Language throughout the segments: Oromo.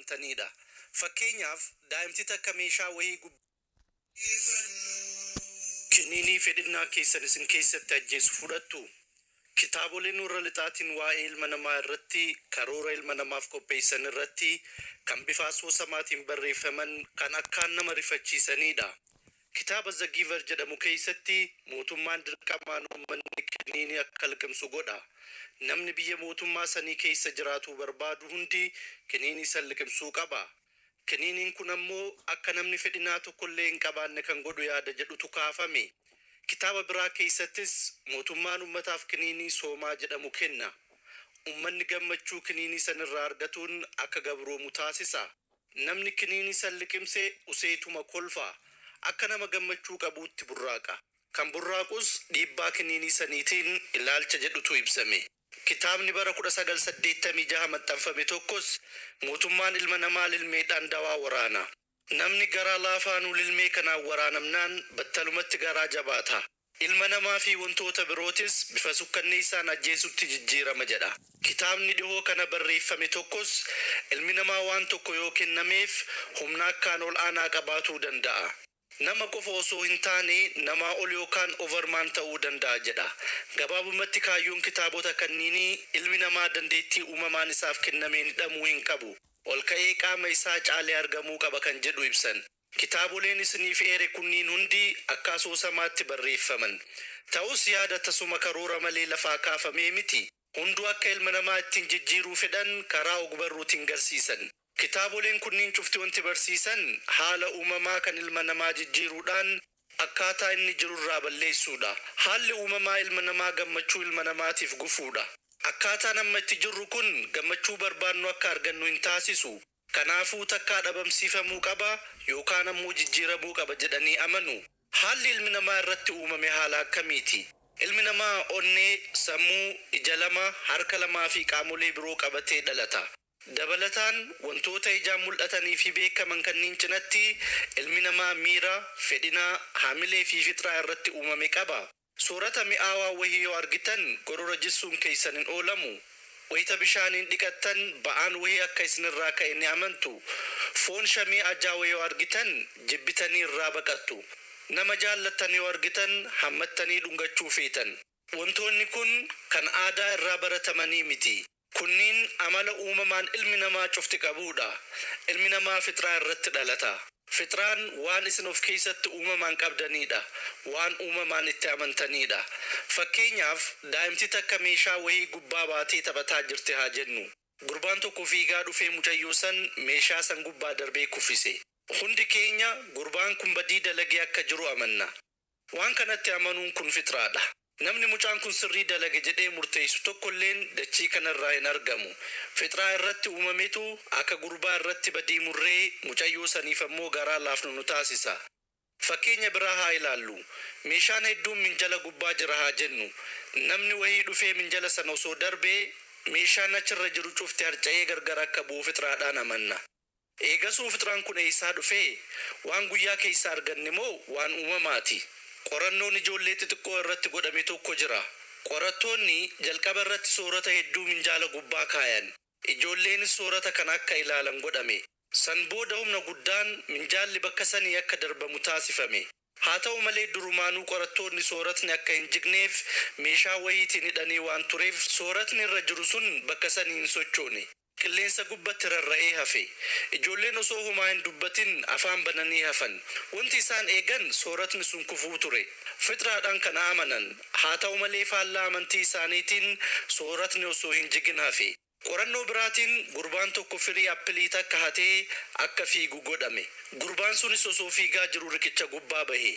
amantaniidha. Fakkeenyaaf, daa'imti takka meeshaa wahii Kiniinii fedhinnaa keessan isin keessatti ajjeesu fudhattuu? Kitaaboleen warra lixaatiin waa'ee ilma namaa irratti karoora ilma namaaf qopheessan irratti kan bifa asoosamaatiin barreeffaman kan akkaan nama rifachiisaniidha. Kitaaba The Giver jedhamu keessatti mootummaan dirqamaan ummanni kiniinii akka liqimsu godha. Namni biyya mootummaa sanii keessa jiraatuu barbaadu hundi kiniinii san liqimsuu qaba. Kiniiniin kun ammoo akka namni fedhinaa tokkollee hin qabaanne kan godhu yaada jedhutu kaafame. Kitaaba biraa keessattis mootummaan ummataaf kiniinii soomaa jedhamu kenna. Ummanni gammachuu kiniinii sanirraa argatuun akka gabroomu taasisa. Namni kiniinii san liqimse useetuma kolfa. Akka nama gammachuu qabuutti burraaqa. Kan burraaqus dhiibbaa kiniinii saniitiin ilaalcha jedhutu ibsame. Kitaabni bara 1986 maxxanfame tokkos mootummaan ilma namaa lilmeedhaan dawaa waraana. Namni garaa laafaanuu lilmee kanaan waraanamnaan battalumatti garaa jabaata. Ilma namaa fi wantoota birootis bifa sukkanneessaan ajjeesutti jijjiirama jedha. Kitaabni dhihoo kana barreeffame tokkos ilmi namaa waan tokko yoo kennameef humna akkaan ol'aanaa qabaatuu danda'a. Nama qofa osoo hin taane namaa ol yookaan overman ta'uu danda'a jedha. Gabaabumatti kaayyoon kitaabota kanniinii ilmi namaa dandeettii uumamaan isaaf kennameen hidhamuu hin qabu. Ol ka'ee qaama isaa caalee argamuu qaba kan jedhu ibsan. Kitaaboleen isiniif eere kunniin hundi akka asoosamaatti barreeffaman. Ta'us yaada tasuma karoora malee lafaa kaafamee miti. Hunduu akka ilma namaa ittiin jijjiiruu fedhan karaa ogbarruutiin garsiisan. Kitaaboleen kunniin cufti wanti barsiisan haala uumamaa kan ilma namaa jijjiiruudhaan akkaataa inni jirurraa balleessuudha. Haalli uumamaa ilma namaa gammachuu ilma namaatiif gufuudha. Akkaataan amma itti jirru kun gammachuu barbaannu akka argannu hin taasisu. Kanaafuu takkaa dhabamsiifamuu qaba yookaan ammoo jijjiiramuu qaba jedhanii amanu. Haalli ilmi namaa irratti uumame haala akkamiiti? Ilmi namaa onnee, sammuu, ija lama, harka lamaa fi qaamolee biroo qabatee dhalata. Dabalataan, wantoota ijaan mul'atanii fi beekaman kanniin cinatti ilmi namaa miira, fedhinaa, hamilee fi fixraa irratti uumame qaba. Soorata mi'aawaa wahii yoo argitan gorora jissuun keessan hin oolamu. Wayta bishaaniin dhiqattan ba'aan wahii akka isinirraa ka'e ni amantu. Foon shamii ajaawe yoo argitan jibbitanii irraa baqattu. Nama jaallattan yoo argitan hammattanii dhungachuu feetan. Wantoonni kun kan aadaa irraa baratamanii miti. Kunniin amala uumamaan ilmi namaa cufti qabuudha. Ilmi namaa fixraa irratti dhalata. Fixraan waan isin of keessatti uumamaan qabdaniidha. Waan uumamaan itti amantaniidha. Fakkeenyaaf, daa'imti takka meeshaa wahii gubbaa baatee taphataa jirti haa jennu. Gurbaan tokko fiigaa dhufee mucayyoo san meeshaa san gubbaa darbee kuffise. Hundi keenya gurbaan kun badii dalagee akka jiru amanna. Waan kanatti amanuun kun fixraadha. Namni mucaan kun sirrii dalage jedhee murteeysu tokkolleen dachii kanarraa hin argamu. Fixraa irratti uumametu akka gurbaa irratti badii murree mucayyoo saniif ammoo garaa laafnu nu taasisa. Fakkeenya biraa haa ilaallu. Meeshaan hedduun minjala gubbaa jira haa jennu. Namni wahii dhufee minjala sana osoo darbee meeshaan achirra jiru cufti harca'ee gargar akka bu'u fixraadhaan amanna. Eegasuu fixraan kun eeysaa dhufee? Waan guyyaa keeysa arganne moo waan uumamaati? Qorannoon ijoollee xixiqqoo irratti godhame tokko jira. Qorattoonni jalqaba irratti soorata hedduu minjaala gubbaa kaayan. Ijoolleenis soorata kana akka ilaalan godhame. San booda humna guddaan minjaalli bakka sanii akka darbamu taasifame. Haa ta'u malee durumaanuu qorattoonni sooratni akka hin jigneef meeshaa wahiitiin hidhanii waan tureef sooratni irra jiru sun bakka sanii hin sochoone. Qilleensa gubbatti rarra'ee hafe. Ijoolleen osoo homaa hin dubbatin afaan bananii hafan. Wanti isaan eegan sooratni sun kufuu ture. Fixraadhaan kana amanan. Haa ta'u malee faallaa amantii isaaniitiin sooratni osoo hin jigin hafe. Qorannoo biraatiin gurbaan tokko firii appilii takka hatee akka fiigu godhame. Gurbaan sunis osoo fiigaa jiru riqicha gubbaa bahe.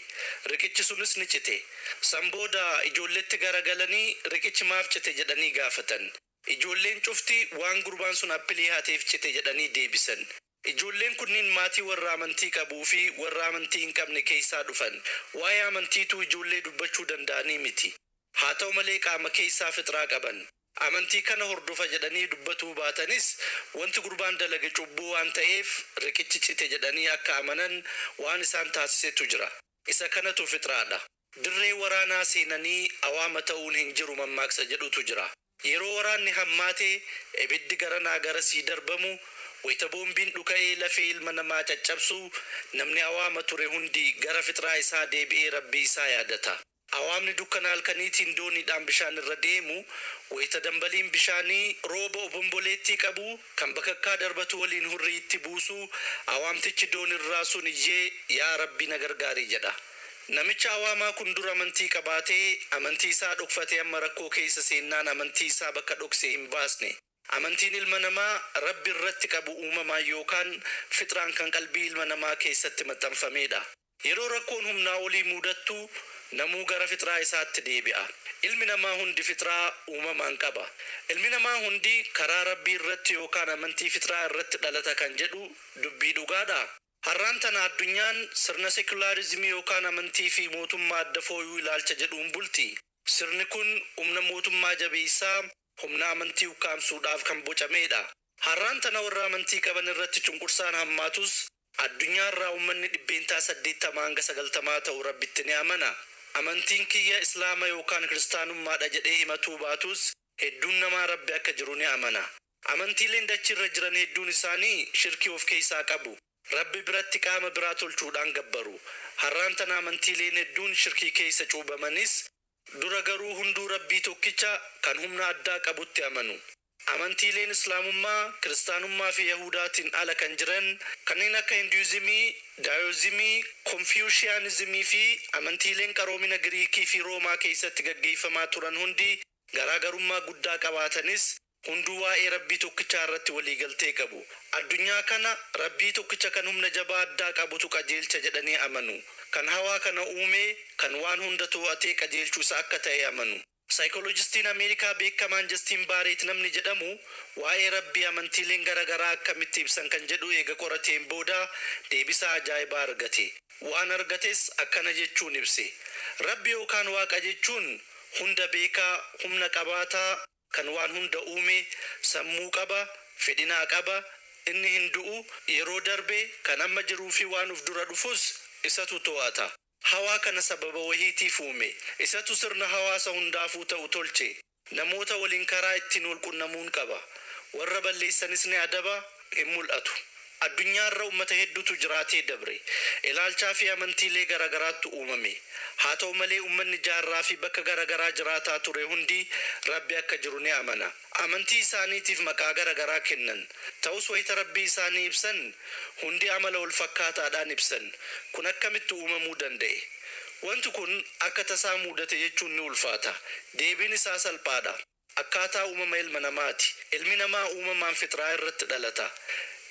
Riqichi sunis ni cite. San booda ijoolletti garagalanii riqichi maaf cite jedhanii gaafatan. Ijoolleen cufti waan gurbaan sun appilii hateef cite jedhanii deebisan. Ijoolleen kunniin maatii warra amantii qabuu fi warra amantii hin qabne keeysaa dhufan. Waa'ee amantiituu ijoollee dubbachuu danda'anii miti. Haa ta'u malee qaama keeysaa fixraa qaban. Amantii kana hordofa jedhanii dubbatuu baatanis wanti gurbaan dalage cubbuu waan ta'eef riqichi cite jedhanii akka amanan waan isaan taasisetu jira. Isa kanatu fixraadha. Dirree waraanaa seenanii awaama ta'uun hin jiru mammaaksa jedhutu jira. Yeroo waraanni hammaate ibiddi garanaa garasii darbamu Wayta boombiin dhuka'ee lafee ilma namaa caccabsu, namni awaama ture hundi gara fixraa isaa deebi'ee Rabbii isaa yaadata. Awaamni dukkana halkaniitiin dooniidhaan bishaan irra deemu, wayta dambaliin bishaanii rooba obomboleettii qabu, kan bakakkaa darbatu waliin hurrii itti buusu, awaamtichi doonirraa sun iyyee, Yaa Rabbi na gargaari jedha. Namicha awaamaa kun dur amantii qabaatee, amantii isaa dhokfatee amma rakkoo keeysa seennaan amantii isaa bakka dhokse hin baasne. Amantiin ilma namaa Rabbi irratti qabu uumamaan yookaan fixraan kan qalbii ilma namaa keeysatti maxxanfameedha. Yeroo rakkoon humnaa olii muudattu namuu gara fixraa isaatti deebi'a. Ilmi namaa hundi fixraa uumamaan qaba. Ilmi namaa hundi karaa Rabbii irratti yookaan amantii fixraa irratti dhalata kan jedhu dubbii dhugaadhaa? Har'aan tana addunyaan sirna sekulaarizimii yookaan amantii fi mootummaa adda fooyuu ilaalcha jedhuun bulti. Sirni kun humna mootummaa jabeessaa, humna amantii ukkaamsuudhaaf kan bocameedha. Har'aan tana warra amantii qaban irratti cunqursaan hammaatus, addunyaa irraa ummanni 80% hanga 90 ta'u Rabbitti ni amana. Amantiin kiyya Islaama yookaan Kiristaanummaadha jedhee himatuu baatus, hedduun namaa Rabbi akka jiru ni amana. Amantiileen dachiirra jiran hedduun isaanii shirkii of keessaa qabu. Rabbi biratti qaama biraa tolchuudhaan gabbaru. Har'aan tana amantiileen hedduun shirkii keessa cuubamanis, dura garuu hunduu Rabbii tokkicha kan humna addaa qabutti amanu. Amantiileen Islaamummaa, Kiristaanummaa fi Yahuudaatiin ala kan jiran kanneen akka Hinduyizimii, Daayozimii, Konfiyuushiyaanizimii fi amantiileen qaroomina Giriikii fi Roomaa keessatti gaggeeffamaa turan hundi garaagarummaa guddaa qabaatanis, hunduu waa'ee Rabbii tokkichaa irratti waliigaltee qabu. Addunyaa kana Rabbii tokkicha kan humna jabaa addaa qabutu qajeelcha jedhanii amanu. Kan hawaa kana uume, kan waan hunda too'atee qajeelchu isa akka ta'e amanu. Saayikoolojistiin Ameerikaa beekamaan Jastiin Baareet namni jedhamu waa'ee Rabbii amantiileen gara garaa akkamitti ibsan kan jedhu eega qorateen booda deebisaa ajaa'ibaa argate. Waan argates akkana jechuun ibse. Rabbi yookaan Waaqa jechuun hunda beekaa, humna qabaataa, kan waan hunda uume, sammuu qaba, fedhinaa qaba, inni hin du'u, yeroo darbe, kan amma jiruu fi waan uf dura dhufus isatu too'ata. Hawaa kana sababa wahiitiif uume. Isatu sirna hawaasa hundaafuu ta'u tolche. Namoota waliin karaa ittiin wal qunnamuun qaba. Warra balleessanis ni adaba, hin mul'atu. Addunyaarra ummata hedduutu jiraatee dabre. Ilaalchaa fi amantiilee garagaraattu uumame. Haa ta'u malee ummanni jaarraa fi bakka garagaraa jiraataa ture hundi Rabbi akka jiru ni amana. Amantii isaaniitiif maqaa garagaraa kennan. Ta'us wayta Rabbii isaanii ibsan hundi amala wal fakkaataadhaan ibsan. Kun akkamitti uumamuu danda'e? Wanti kun akka tasaa muudate jechuun ni ulfaata. Deebiin isaa salphaadha. Akkaataa uumama ilma namaati. Ilmi namaa uumamaan fixraa irratti dhalata.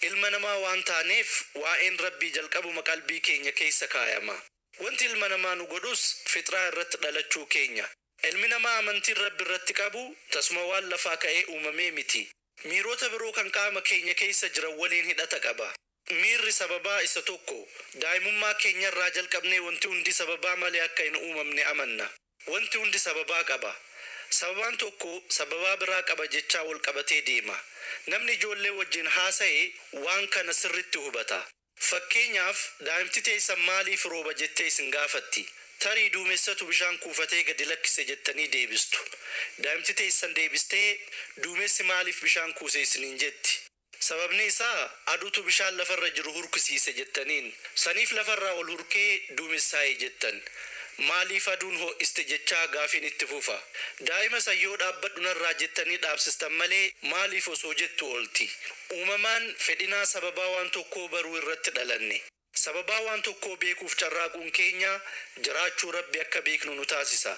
Ilma namaa waan taaneef waa'een Rabbii jalqabuma qalbii keenya keessa kaayama. Wanti ilma namaa nu godhus fixraa irratti dhalachuu keenya. Ilmi namaa amantiin Rabbi irratti qabu tasuma waan lafaa ka'ee uumamee miti. Miirota biroo kan qaama keenya keessa jiran waliin hidhata qaba. Miirri sababaa isa tokko. Daa'imummaa keenyarraa jalqabnee wanti hundi sababaa malee akka hin uumamne amanna. Wanti hundi sababaa qaba. Sababaan tokko sababaa biraa qaba jechaa wal qabatee deema. Namni ijoollee wajjin haasaye waan kana sirritti hubata. Fakkeenyaaf, daa'imti teessan maaliif rooba jettee isin gaafatti. Tarii duumessatu bishaan kuufatee gadi lakkise jettanii deebistu. Daa'imti teessan deebistee duumessi maaliif bishaan kuuse isiniin jetti. Sababni isaa aduutu bishaan lafarra jiru hurkisiise jettaniin. Saniif lafarraa ol hurkee duumessaaye jettan. Maaliif aduun ho'iste jechaa gaafiin itti fufa. Daa'ima san yoo dhaabbadhu narraa jettanii dhaabsistan malee maaliif osoo jettu oolti. Uumamaan fedhinaa sababaa waan tokkoo baruu irratti dhalanne. Sababaa waan tokkoo beekuuf carraaquun keenya jiraachuu Rabbi akka beeknu nu taasisa.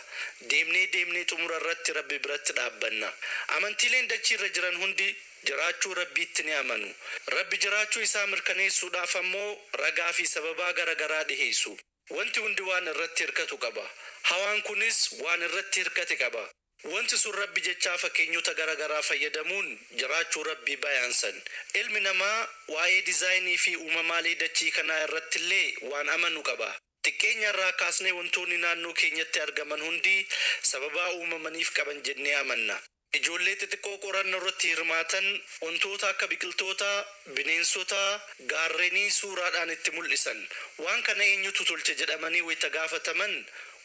Deemnee deemnee xumura irratti Rabbi biratti dhaabbanna. Amantiileen dachiirra jiran hundi jiraachuu Rabbiitti ni amanu. Rabbi jiraachuu isaa mirkaneessuudhaaf ammoo ragaa fi sababaa gara garaa dhiheeysu. Wanti hundi waan irratti hirkatu qaba. Hawaan kunis waan irratti hirkate qaba. Wanti sun Rabbi jechaa fakkeenyota gara garaa fayyadamuun jiraachuu Rabbii bayaansan. Ilmi namaa waa'ee dizaayinii fi uumamaalee dachii kanaa irrattillee waan amanu qaba. Xiqqeenya irraa kaasnee wantoonni naannoo keenyatti argaman hundi sababaa uumamaniif qaban jennee amanna. Ijoollee xixiqqoo qorannoo irratti hirmaatan wantoota akka biqiltootaa, bineensotaa, gaarrenii suuraadhaan itti mul'isan. Waan kana eenyutu tolche jedhamanii wayta gaafataman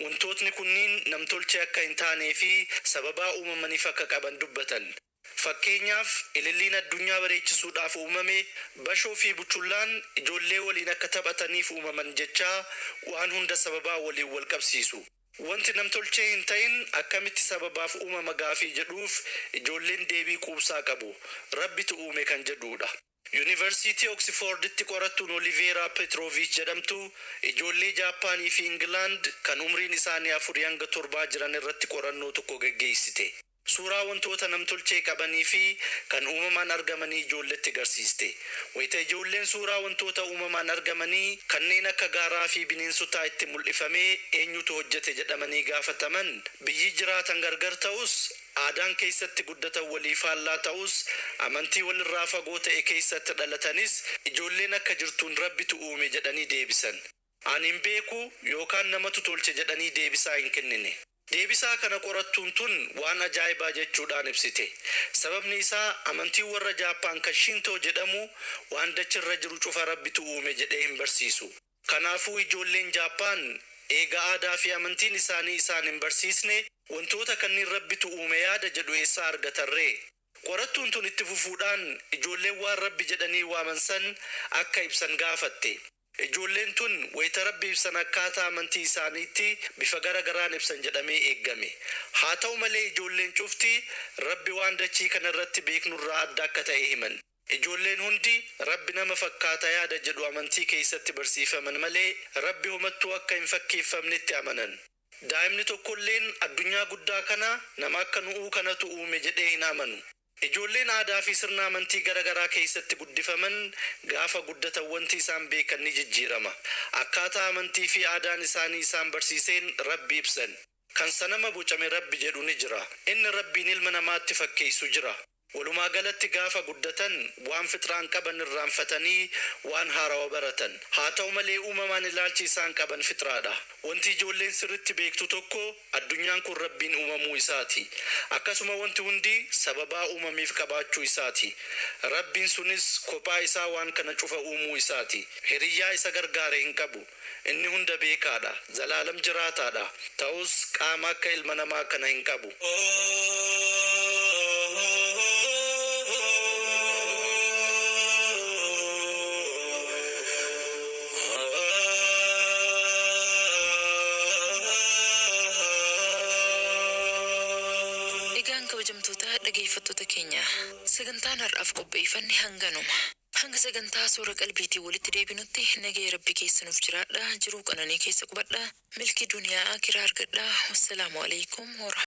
wantootni kunniin namtolchee akka hin taanee fi sababaa uumamaniif akka qaban dubbatan. Fakkeenyaaf ililliin addunyaa bareechisuudhaaf uumame, bashoo fi buchullaan ijoollee waliin akka taphataniif uumaman jechaa waan hunda sababaa waliin wal qabsiisu. Wanti namtolchee hin ta'in akkamitti sababaaf uumama gaafii jedhuuf ijoolleen deebii quubsaa qabu. Rabbitu uume kan jedhuudha. Yuunivarsiitii Oksifoorditti qorattuun Oliveeraa Petrooviich jedhamtu ijoollee Jaappaanii fi Ingilaand kan umriin isaanii afurii hanga torbaa jiran irratti qorannoo tokko geggeessite. Suuraa wantoota namtolchee qabanii fi kan uumamaan argamanii ijoolletti agarsiiste. Wayita ijoolleen suuraa wantoota uumamaan argamanii kanneen akka gaaraa fi bineensotaa itti mul'ifamee eenyutu hojjete jedhamanii gaafataman, biyyi jiraatan gargar ta'us, aadaan keessatti guddatan walii faallaa ta'us, amantii walirraa fagoo ta'e keessatti dhalatanis ijoolleen akka jirtuun Rabbitu uume jedhanii deebisan. Ani hin beeku yookaan namatu tolche jedhanii deebisaa hin kennine. Deebisaa kana qorattuun tun waan ajaa'ibaa jechuudhaan ibsite. Sababni isaa amantiin warra Jaappaan kan Shintoo jedhamu waan dachirra jiru cufa Rabbitu uume jedhee hin barsiisu. Kanaafuu ijoolleen Jaappaan eega aadaa fi amantiin isaanii isaan hin barsiisne wantoota kanneen Rabbitu uume yaada jedhu eessaa argatarree? Qorattuun tun itti fufuudhaan ijoolleen waan Rabbi jedhanii waaman san akka ibsan gaafatte. Ijoolleen tun wayita Rabbi ibsan akkaataa amantii isaaniitti bifa gara garaan ibsan jedhamee eeggame. Haa ta'u malee ijoolleen cufti Rabbi waan dachii kana irratti beeknurraa adda akka ta'e himan. Ijoolleen hundi Rabbi nama fakkaata yaada jedhu amantii keessatti barsiifaman malee Rabbi homattuu akka hin fakkeeffamnetti amanan. Daa'imni tokkolleen addunyaa guddaa kana nama akka nu'uu kanatu uume jedhee hin amanu. Ijoolleen aadaa fi sirna amantii gara garaa keessatti guddifaman gaafa guddatan wanti isaan beekan ni jijjiirama. Akkaataa amantii fi aadaan isaanii isaan barsiiseen Rabbi ibsan. Kan sanama bocame Rabbi jedhu ni jira. Inni Rabbiin ilma namaatti fakkeessu jira. Walumaa galatti gaafa guddatan waan fixraan qaban irraanfatanii waan haarawa baratan. Haa ta'u malee uumamaan ilaalchi isaan qaban fixraadha. Wanti ijoolleen sirritti beektu tokko addunyaan kun Rabbiin uumamuu isaati. Akkasuma wanti hundi sababaa uumameef qabaachuu isaati. Rabbiin sunis kophaa isaa waan kana cufa uumuu isaati. Hiriyyaa isa gargaare hin qabu. Inni hunda beekaadha. Zalaalam jiraataadha. Ta'us qaama akka ilma namaa kana hin qabu. Egaan kabajamtoota dhageeffattoota keenya sagantaan har'aaf qopheeffanne hanganuma. Hanga sagantaa soora qalbiitiin walitti deebinutti nagaya Rabbi keessa nuuf jiraadha. Jiruu qananii keessa qubadha. Milki duniyaa akiraa argadha. Wassalaamu alaikum.